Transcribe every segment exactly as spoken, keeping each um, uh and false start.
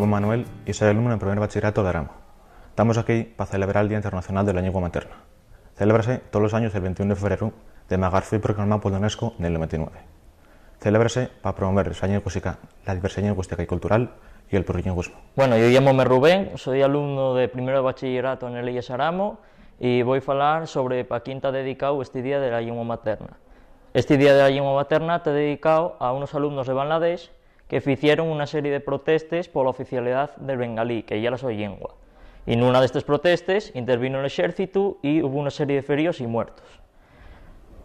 Llamo Manuel y soy alumno en primer bachillerato de Aramo. Tamos aquí pa celebrar el Día Internacional de la Llingua Materna. Celébrase tolos años el veintiún de febreru, de magar foi proclamao pola UNESCO nel noventa y nueve. Celébrase pa promover esa llingüística, la diversidá llingüística y cultural y el plurilingüismu. Bueno, yo llámome Rubén, soy alumno de primero de bachillerato en el IES Aramo y voi falar sobre pa quién ta dedicáu esti Día de la Llingua Materna. Esti Día de la Llingua Materna ta dedicáu a unos alumnos de Bangladesh que ficieron una serie de protestes pola oficialidá del bengalí, que ye la so llingua. Y nuna d'estes protestes intervino l'exércitu y hubo una serie de ferios y muertos.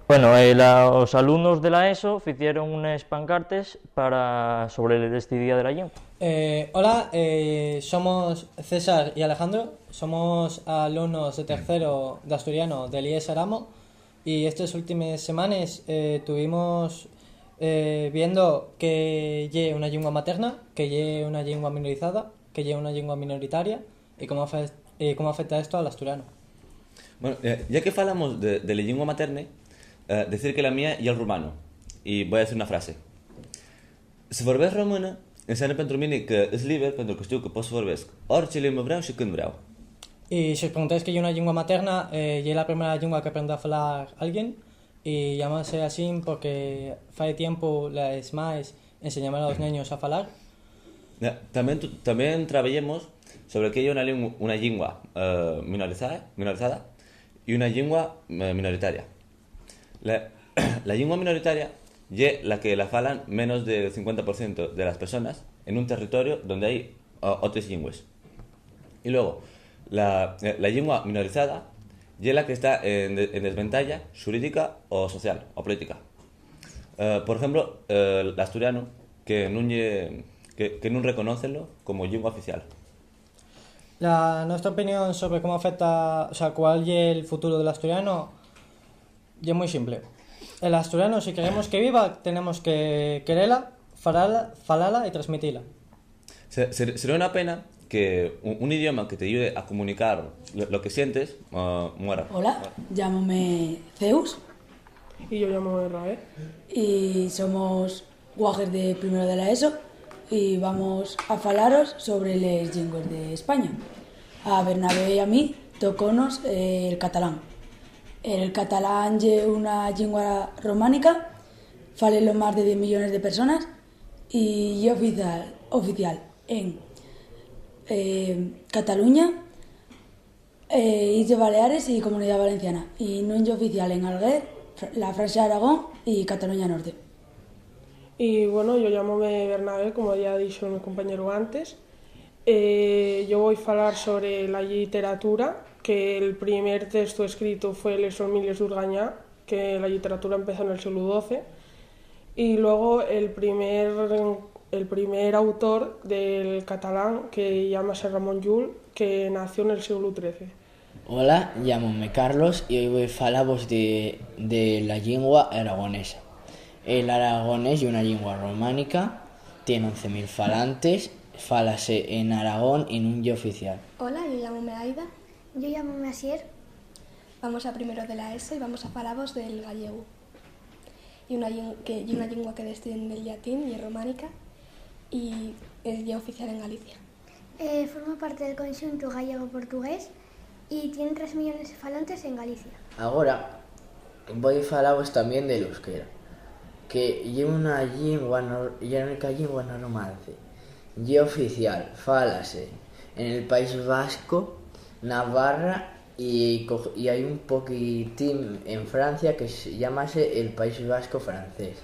Bueno, eh, la, os alumnos de la ESO ficieron unes pancartes para, sobre esti Día de la Llingua. Eh, hola, eh, somos César y Alejandro, somos alumnos de tercero de asturiano del IES Aramo. Y estes últimes semanes, eh, tuvimos, eh, viendo que ye una llingua materna, que ye una llingua minorizada, que ye una llingua minoritaria, y cómo afe-, y cómo afecta esto al asturiano. Bueno, eh, ya que falamos de, de la llingua materne, eh, decir que la mía ye el rumano, y voi a decir una frase. Si forbes romana, enséñame p'entrumini que es liber, p'entru que estiu que pos forbes, or chilin brau, xiquin brau. Y si os preguntáis qué ye una llingua materna, eh, ye la primera llingua que aprende a falar alguien, y llámase así porque fai tiempo les maes enseñaban a los neños a falar. Ya, también tu-, también traballemos sobre qué ye una lingua, una llingua, eh, minorizada, minorizada y una llingua, eh, minoritaria. La, la llingua minoritaria ye la que la falan menos del cincuenta por ciento de las personas en un territorio donde hai, o, otres llingües. Y luego, la, la llingua minorizada ye la que está en de-, en desventaya xurídica o social, o política. Eh, por ejemplo, eh, l'asturianu, que nun ye, que, que nun reconócenlo como llingua oficial. La nuestra opinión sobre cómo afecta, o sea, cuál ye el futuro del asturiano, ye muy simple. El asturiano, si queremos que viva, tenemos que querela, falala, falala y transmitila. Se-, ser-, sería una pena que un, un idioma que te ayude a comunicar lo, lo que sientes, ah, muera. Hola, llámome Zeus. Y yo llámome Rae. Y somos guajes de primero de la ESO y vamos a falaros sobre les llingües d'España. A Bernabé y a mí tocónos, eh, el catalán. El catalán ye una llingua románica, fálelo más de diez millones de personas y ye oficial, oficial en, eh, Cataluña, eh, Islles Baleares y Comunidá Valenciana, y nun ye oficial en Alguer, Fr-, la Franxa d'Aragón y Cataluña Norte. Y, bueno, yo llámome Bernabé, como ya dixo mi compañeru antes. Eh, yo voi falar sobre la lliteratura, que el primer textu escritu fue Les Son Miles d'Urgañá, que la lliteratura empezó nel sieglu doce, y luego el primer, el primer autor del catalán, que llámase Ramón Llull, que nació nel sieglu trece. Hola, llámome Carlos y hoy voi falavos de, de la llingua aragonesa. El aragonés ye una llingua románica, tien once mil falantes, fálase en Aragón y nun ye oficial. Hola, yo llámome Aida. Yo llámome Asier. Vamos a primero de la ESO y vamos a falavos del gallegu. Y una lling-, que ye una llingua que desciende del llatín y es románica y es, ye oficial en Galicia. Eh, forma parte del conxuntu gallego-portugués y tien tres millones de falantes en Galicia. Agora voi falavos tamién del euskera, que ye una llingua nor-, ye la única llingua no romance. Ye oficial, fálase en el País Vasco, Navarra y co-, y hai un poquitín en Francia que se, llámase el País Vasco francés.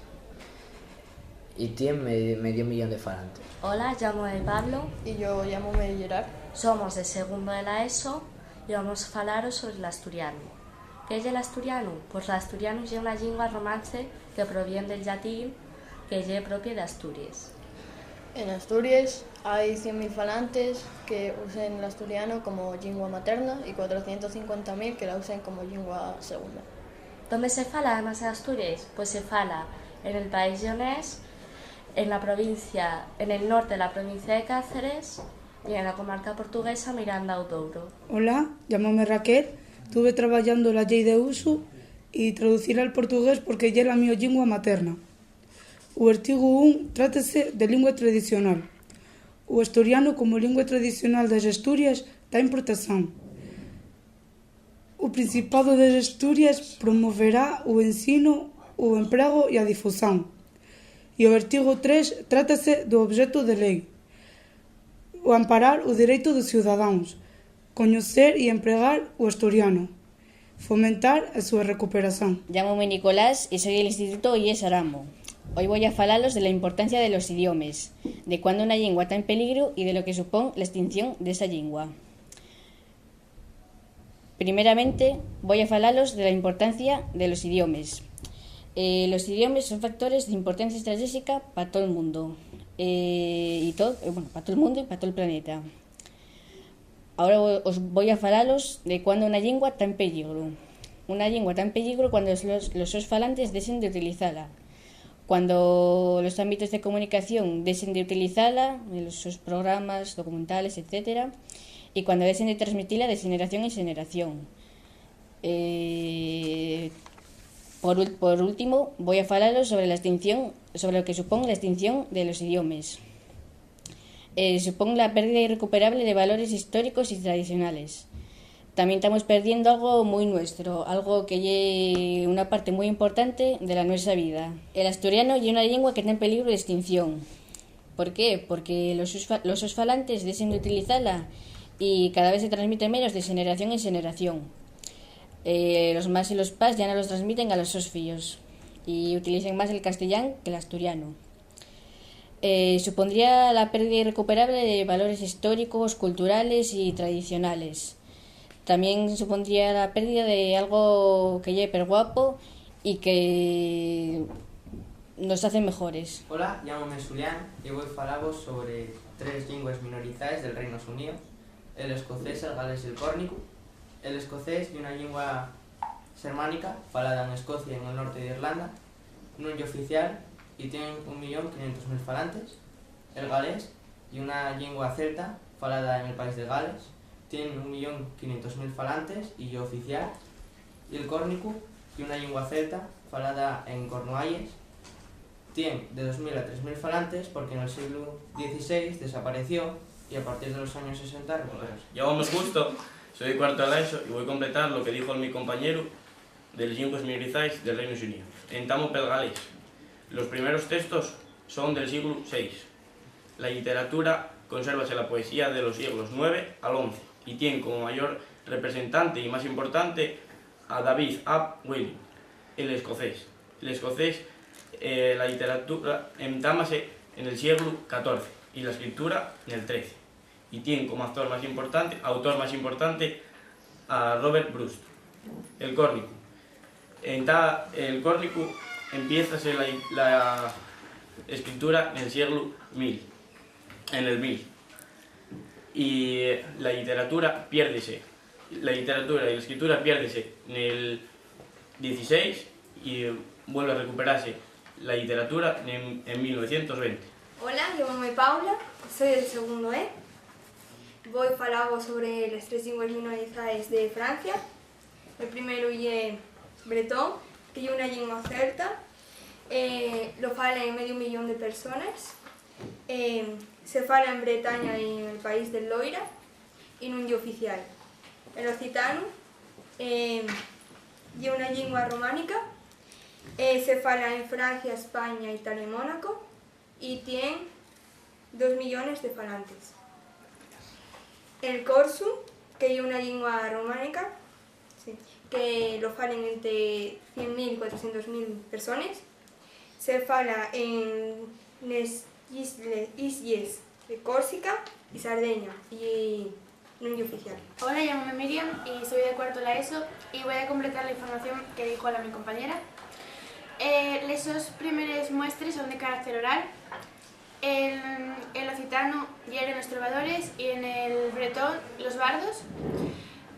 Y tien me-, medio millón de falantes. Hola, llámome Pablo. Y yo llámome Gerard. Somos de segundo de la ESO y vamos a falaros sobre l'asturianu. ¿Qué ye l'asturianu? Pos l'asturianu ye una llingua romance que proviene del llatín, que ye propia d'Asturies. En Asturies hai cien mil falantes que usen l'asturianu como llingua materna y cuatrocientos cincuenta mil que la usen como llingua segunda. ¿Dónde se fala además de Asturies? Pues se fala en el país lleonés, en la provincia, en el norte de la provincia de Cáceres y en la comarca portuguesa Miranda do Douro. Hola, llámome Raquel. Tuve trabayando la llei d'usu y traducir al portugués porque ye la mio llingua materna. U artigu un trátase de llingua tradicional. O asturianu como llingua tradicional d'Asturies ta en protección. O Principado d'Asturies promoverá o ensinu, o empregu y a difusión. Y o artigu tres trátase do obxetu de lei, o amparar o dereito dos ciudadanos coñecer y empregar o asturianu, fomentar a súa recuperación. Llámome Nicolás y soi del Instituto IES Aramo. Hoy voy a falalos de la importancia de los idiomes, de cuando una lengua ta en peligru y de lo que supón la extinción d'esa lengua. Primeramente, voy a falalos de la importancia de los idiomes. Eh, los idiomes son factores d'importancia estratégica pa tol mundu, eh, y to-, eh, bueno, pa tol mundu y pa tol planeta. Ahora vo-, os voi a falalos de cuando una llingua ta en peligru. Una llingua ta en peligru cuando los, los, los sos falantes dexen d'utilizala, cuando los ámbitos de comunicación dexen d'utilizala, en los sos programas, documentales, etcétera, y cuando dexen de transmitila de xeneración en xeneración. Eh, por ul-, por último, voi a falalos sobre la extinción, sobre lo que supón la extinción de los idiomes. Eh, supón la pérdida irrecuperable de valores históricos y tradicionales. Tamién tamos perdiendo algo mui nuestro, algo que ye una parte mui importante de la nuestra vida. El asturiano ye una llingua que ta en peligru d'extinción. ¿Por qué? Porque los sos fa-, los sos falantes dexen d'utilizala y cada vez se transmite menos de xeneración en xeneración. Eh, los más y los pas ya no los transmiten a los sos fíos y utilicen más el castellán que l'asturianu. Eh, supondría la pérdida irrecuperable de valores históricos, culturales y tradicionales. Tamién supondría la pérdida de algo que ye perguapo y que nos hace mejores. Hola, llámome Xulián y voi falavos sobre tres llingües minorizaes del Reinu Xuníu: el escocés, el galés y el córnicu. El escocés ye una llingua xermánica falada en Escocia y en el norte d'Irlanda. Nun ye oficial y tien un millón quinientos mil falantes. El galés ye una llingua celta falada en el país de Gales. Tien un millón quinientos mil falantes y ye oficial. Y el córnicu ye una llingua celta falada en Cornualles. Tien de dos mil a tres mil falantes porque nel sieglu dieciséis desapareció y a partir de los años sesenta recuperase. Llámome Justo, soi de cuarto d'A ESO y voi completar lo que dijo mi compañeru de les llingües minorizaes del Reinu Xuníu. Entamo pel galés. Los primeros textos son del sieglu seis. La lliteratura consérvase la poesía de los sieglos nueve al once y tien como mayor representante y más importante a David Ab William, el escocés. El escocés, eh, la lliteratura entámase en el sieglu catorce y la escritura nel trece, y tien como autor más importante, autor más importante a Robert Bruce. El córnicu. Entá, el córnicu empiézase la, la escritura nel sieglu mil, en el mil, y la lliteratura piérdese. La lliteratura y la escritura piérdese nel dieciséis y vuelve a recuperase la lliteratura en, en mil novecientos venti. Hola, llámome Paula, soi del segundu E. Voi falavos sobre les tres llingües minorizaes de Francia. El primeru ye bretón, que ye una llingua celta. Eh, lo falen medio millón de persones. Eh, se fala en Bretaña y en el país del Loira, y nun ye oficial. El occitanu, eh, ye una llingua románica. Eh, se fala en Francia, España, Italia y Mónaco, y tien dos millones de falantes. El corsu, que ye una llingua románica, sí, que lo falen ente cien mil y cuatrocientos mil persones, se fala en les isle-, islles de Córsica y Sardeña, y nun ye oficial. Hola, llámome Miriam y soi de cuarto d'A ESO y voi a completar la información que dijo la mi compañera. Eh, les sos primeres muestres son de carácter oral. El, el occitanu yeren los trovadores y en el bretón los bardos.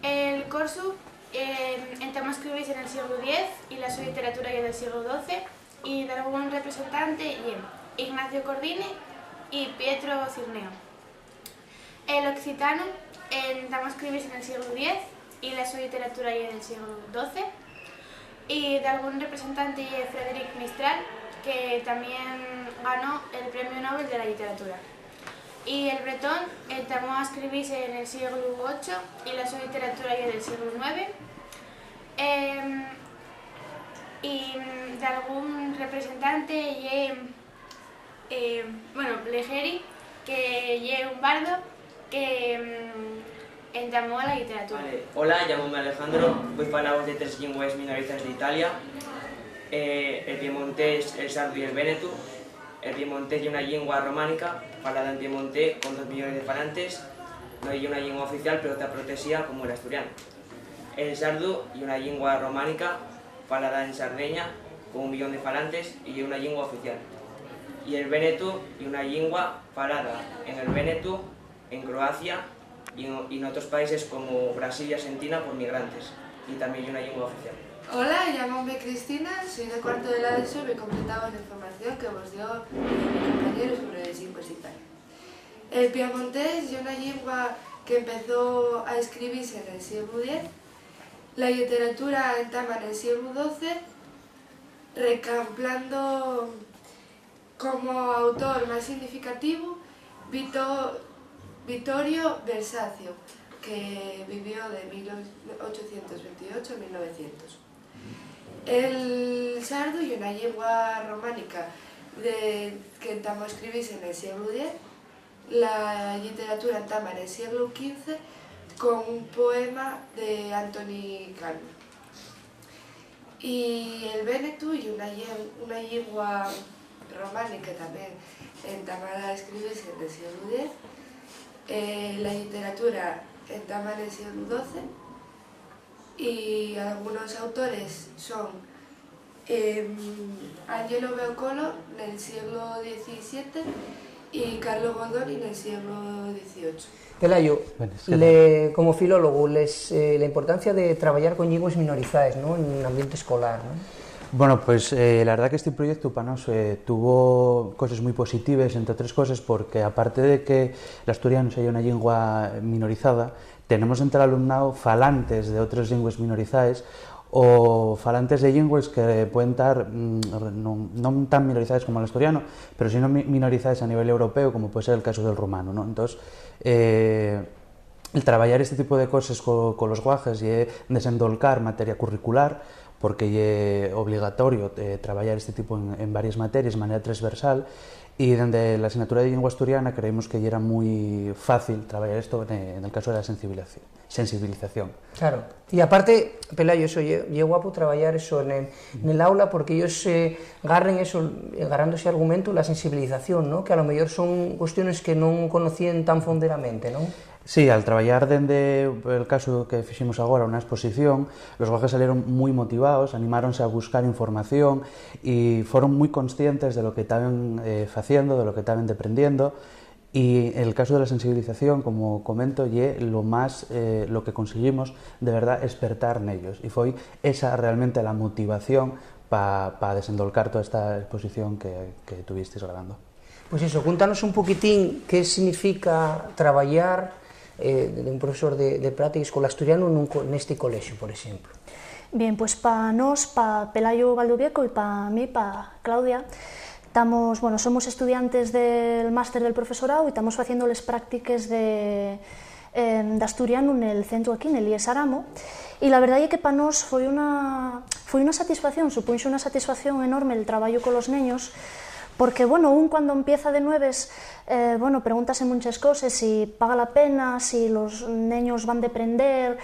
El corsu, eh, entama escribise nel sieglu diez y la so lliteratura ye del sieglu doce, y dalgún representante ye Ignacio Cordini y Pietro Cirneo. El occitanu entama escribise nel sieglu diez y la so lliteratura ye del sieglu doce, y dalgún representante ye Frederic Mistral, que tamién ganó el Premiu Nobel de la Lliteratura. Y el bretón entamó a escribirse en el siglo ocho y la su literatura ya del siglo nueve. Em, y mm, d'algún representante ye, em, bueno, Legeri, que ye un bardo que em, entamó la literatura. Vale. Hola, llámome Alejandro, voi falavos de tres llingües minorizaes d'Italia, eh, el piemontés, el sardu y el vénetu. El piemontés ye una llingua románica, falada en Piemonte con dos millones de falantes. No ye una llingua oficial, pero ta protexida como el asturiano. El sardu ye una llingua románica, falada en Sardeña, con un millón de falantes, y ye una llingua oficial. Y el vénetu ye una llingua falada en el Vénetu, en Croacia y en, y en otros países como Brasil y Argentina por migrantes, y también ye una llingua oficial. Hola, llámome Cristina, soy de cuarto de la ESO y me completaba la información que vos dio mi compañero sobre les llingües y tal. El piamontés ye una llingua que empezó a escribirse en el sieglu diez. La literatura entama en el sieglu doce, recamplando como autor más significativo Vito-, Vittorio Versazio, que vivió de mil ochocientos veintiocho a mil novecientos. El sardu ye una llingua románica de, que entamó a escribirse en el sieglu diez. La literatura entama en el sieglu quince con un poema de Antoni Cano. Y el vénetu ye una, lle-, una llingua románica también entamada a escribirse en el sieglu diez. Eh, la literatura entama en el sieglu doce y algunos autores son em, Angelo Beocolo nel sieglu diecisiete y Carlo Goldoni nel sieglu dieciocho. Pelayo, bueno, es que le, como filólogu, les, eh, la importancia de trabayar con llingües minorizaes, ¿no? En un ambiente escolar, ¿no? Bueno, pues eh, la verdad que este proyecto pa nós eh, tuvo coses mui positives, entre otras cosas, porque aparte de que l'asturianu sea una llingua minorizada, tenemos entre l'alumnao falantes de otres llingües minorizaes o falantes de llingües que pueden tar mm, non, non tan minorizaes como l'asturianu, pero sino mi- minorizaes a nivel europeo, como puede ser el caso del rumanu, ¿no? Entós, eh, el trabayar este tipo de coses co, colos guajes ye desendolcar materia curricular, porque ye obligatorio eh, trabayar este tipo en, en varias materias de manera transversal, y dende la asignatura de llingua asturiana creímos que yera mui fácil trabayar esto en, en el caso de la sensibilización. sensibilización. Claro. Y aparte, Pelayo, eso, ye, ye guapo trabayar eso en el, en el aula, porque ellos eh, garren eso, garrando ese argumento, la sensibilización, ¿no? Que a lo mejor son cuestiones que no conocían tan fonderamente, ¿no? Sí, al trabayar dende el caso que fiximos agora, una exposición, los guajes salieron muy motivados, animáronse a buscar información y fueron muy conscientes de lo que estaban eh, haciendo, de lo que estaban deprendiendo. Y el caso de la sensibilización, como comento, ye lo más eh, lo que conseguimos de verdad espertar en ellos. Y fue esa realmente la motivación para pa desendolcar toda esta exposición que, que tuvisteis grabando. Pues eso, cuéntanos un poquitín qué significa trabayar eh, de un profesor de, de prácticas con l'asturianu nun co- nesti colexu, por exemplu. Bien, pues pa nós, pa Pelayo Valdubieco y pa mí, pa Claudia, tamos, bueno, somos estudiantes del máster del profesorao y tamos faciendo les práctiques de, em, d'asturianu nel centru aquí, nel IES Aramo, y la verdá ye que pa nós foi una, foi una satisfacción, supunxo una satisfacción enorme el trabayu colos neños, porque, bueno, un cuando empieza de nueves, eh, bueno, pregúntase munches coses, si paga la pena, si los neños van deprender,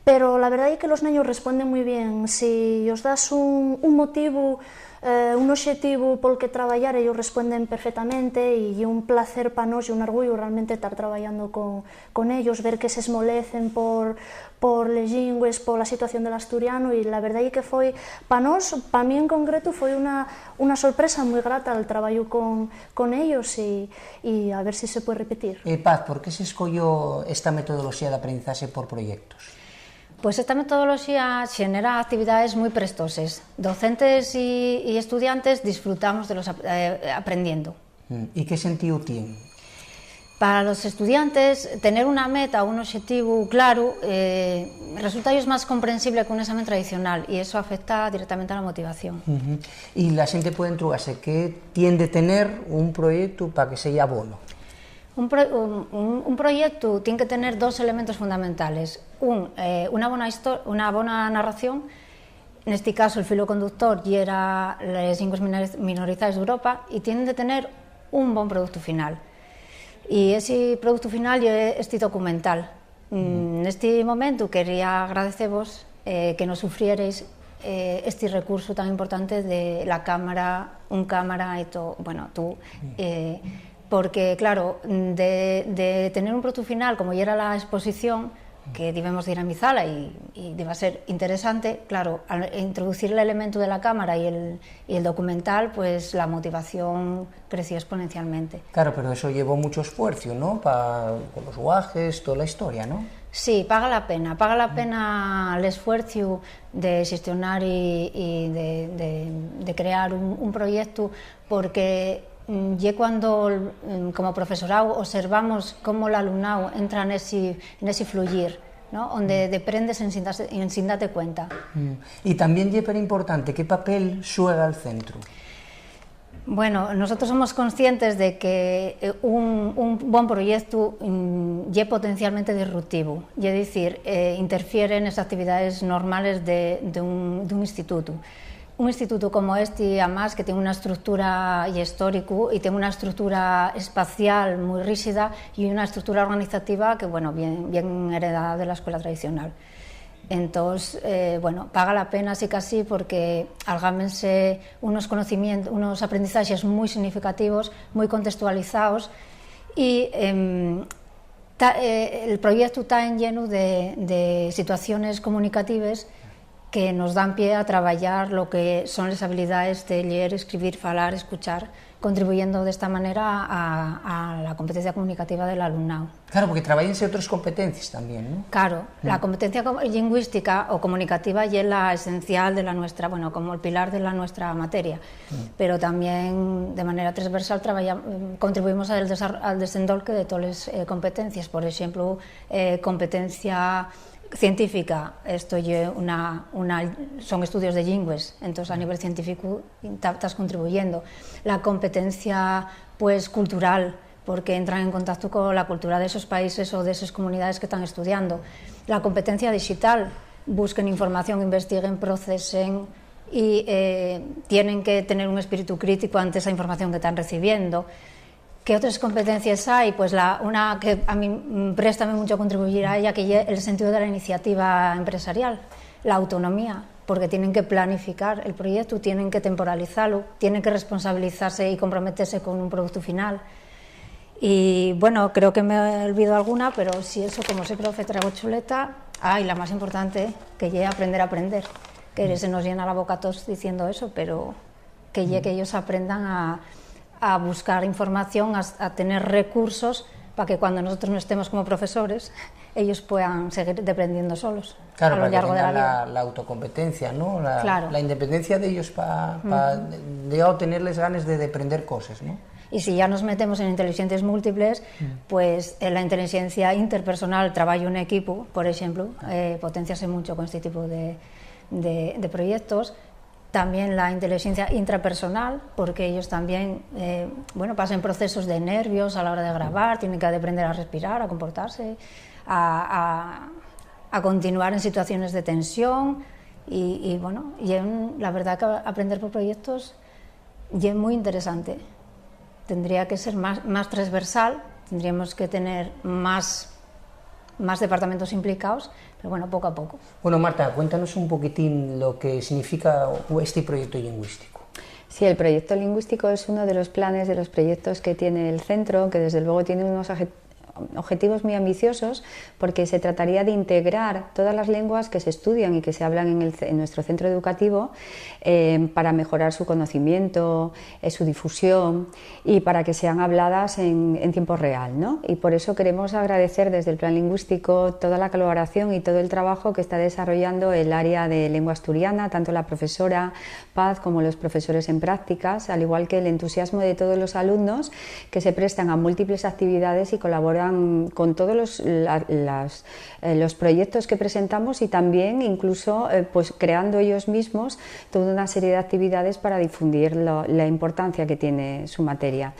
pero la verdá ye que los neños respuenden mui bien. Si yos das un, un motivu, eh, un oxetivu pol que trabayar, ellos respuenden perfectamente y ye un placer pa nós y un orgullu realmente tar trabayando con, con ellos, ver que s'esmolecen por, por les llingües, pola situación del asturianu, y la verdá ye que foi, pa nós, pa mí en concretu, foi una, una sorpresa mui grata el trabayu con, con ellos y, y a ver si se puede repetir. Eh, Paz, ¿por qué se escogió esta metodología de aprendizaje por proyectos? Pues esta metodoloxía xenera actividades mui prestoses. Docentes y, y estudiantes disfrutamos de los ap- eh, aprendiendo. Mm, ¿y qué sentido tiene? Para los estudiantes, tener una meta o un objetivo claro eh, resulta ellos más comprensible que un examen tradicional y eso afecta directamente a la motivación. Ujú. ¿Y la gente puede entrugarse qué tiende a tener un proyecto para que sea bono? Un pro-, un, un, un proyectu tien que tener dos elementos fundamentales. Un, eh, una bona histo-, una bona narración, nesti caso el filo conductor yera les llingües minoriz-, minorizaes d'Europa, y tien de tener un bon productu final. Y esi productu final ye esti documental. Mm, nesti momentu quería agradecevos, eh, que nos ufriereis, eh, esti recursu tan importante de la cámara, un cámara y to-, bueno, tú, eh, porque, claro, de, de tener un productu final, como yera la exposición, que dibemos dinamizala y, y diba ser interesante, claro, al introducir el elementu de la cámara y el, y el documental, pues la motivación creció exponencialmente. Claro, pero eso llevó mucho esfuerzo, ¿no? Pa, con los guajes, toda la historia, ¿no? Sí, paga la pena, paga la pena l'esfuerciu de xestionar y, y de, de, de crear un, un proyectu, porque, mm, ye cuando, mm, como profesorao, observamos cómo l'alumnao entra nesi, nesi fluyir, ¿no? Onde deprendes en sin dase, en sin date cuenta. Mm. Y también ye perimportante qué papel xuega el centru. Bueno, nosotros somos conscientes de que, eh, un, un bon proyectu, mm, ye potencialmente disruptivo, ye dicir, eh, interfiere nes actividades normales de, de un, d'un institutu. Un institutu como esti, amás, que tien una estructura, ye históricu, y tien una estructura espacial mui ríxida y una estructura organizativa que, bueno, vien, vien heredada de la escuela tradicional. Entós, eh, bueno, paga la pena, sí que sí, porque algámense unos conocimientos, unos aprendizaxes mui significativos, mui contestualizaos, y, em, ta-, eh, el proyectu ta enllenu de, de situaciones comunicatives que nos dan pie a trabayar lo que son les habilidaes de lleer, escribir, falar, escuchar, contribuyendo d'esta manera a, a la competencia comunicativa del alumnao. Claro, porque trabayense otras competencias también, ¿no? Claro, la competencia co-, lingüística o comunicativa ye la esencial de la nuestra, bueno, como el pilar de la nuestra materia, pero también de manera transversal trabaya-, contribuimos al desar-, al desendolque de toles, eh, competencias. Por exemplu, eh, competencia científica, esto ye una, una, son estudios de llingües, entós a nivel científico ta-, tas contribuyendo. La competencia, pues, cultural, porque entran en contacto con la cultura de esos países o de esas comunidades que están estudiando. La competencia digital, busquen información, investiguen, procesen y, eh, tienen que tener un espíritu crítico ante esa información que están recibiendo. ¿Qué otras competencias hay? Pues la, una que a mí, mm, préstame mucho contribuir a ella, que ye el sentido de la iniciativa empresarial, la autonomía, porque tienen que planificar el proyecto, tienen que temporalizarlo, tienen que responsabilizarse y comprometerse con un producto final. Y, bueno, creo que me olvido alguna, pero si eso, como soy profe, traigo chuleta. Ay, la más importante, que ye aprender a aprender, que se nos llena la boca a todos diciendo eso, pero que ye que ellos aprendan a, a buscar información, a, a tener recursos para que cuando nosotros no estemos como profesores, ellos puedan seguir dependiendo solos. Claro, a lo para que largo de la tengan vida. La, la autocompetencia, ¿no? La, claro. La independencia de ellos pa, pa, mm, de, de obtener les ganes de, de aprender cosas, ¿no? Y si ya nos metemos en inteligencias múltiples, mm, pues, eh, la inteligencia interpersonal, trabajo en equipo, por ejemplo, ah, eh, potenciase mucho con este tipo de, de, de proyectos. También la inteligencia intrapersonal, porque ellos también, eh, bueno, pasan procesos de nervios a la hora de grabar, tienen que aprender a respirar, a comportarse, a, a, a continuar en situaciones de tensión. Y, y, bueno, y en, la verdad que aprender por proyectos ye muy interesante. Tendría que ser más, más transversal, tendríamos que tener más, más departamentos implicados, pero bueno, poco a poco. Bueno, Marta, cuéntanos un poquitín lo que significa este proyecto lingüístico. Sí, el proyecto lingüístico es uno de los planes, de los proyectos que tiene el centro, que desde luego tiene unos obje-, objetivos muy ambiciosos, porque se trataría de integrar todas las lenguas que se estudian y que se hablan en el ce-, en nuestro centro educativo, eh, para mejorar su conocimiento, eh, su difusión y para que sean habladas en, en tiempo real, ¿no? Y por eso queremos agradecer desde el Plan Lingüístico toda la colaboración y todo el trabajo que está desarrollando el área de lengua asturiana, tanto la profesora Paz como los profesores en prácticas, al igual que el entusiasmo de todos los alumnos que se prestan a múltiples actividades y colaboran con todos los, la, las, eh, los proyectos que presentamos y también incluso, eh, pues, creando ellos mismos toda una serie de actividades para difundir lo, la importancia que tiene su materia.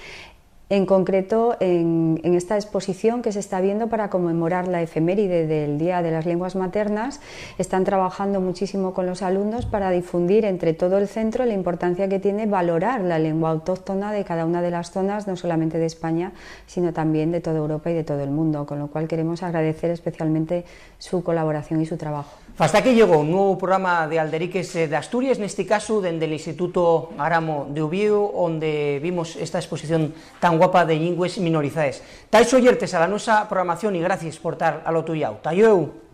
En concreto, en, en esta exposición que se está viendo para conmemorar la efeméride del Día de las Lenguas Maternas, están trabajando muchísimo con los alumnos para difundir entre todo el centro la importancia que tiene valorar la lengua autóctona de cada una de las zonas, no solamente de España, sino también de toda Europa y de todo el mundo, con lo cual queremos agradecer especialmente su colaboración y su trabajo. Fasta aquí llegó un nuevo programa de Alderiques, eh, d'Asturias, nesti casu dende l'Instituto Garamo d'Uviéu, onde vimos esta exposición tan guapa de llingües minorizaes. Tais oyentes a la nuesa programación y gracies por tar al otru llau. Ta llueu!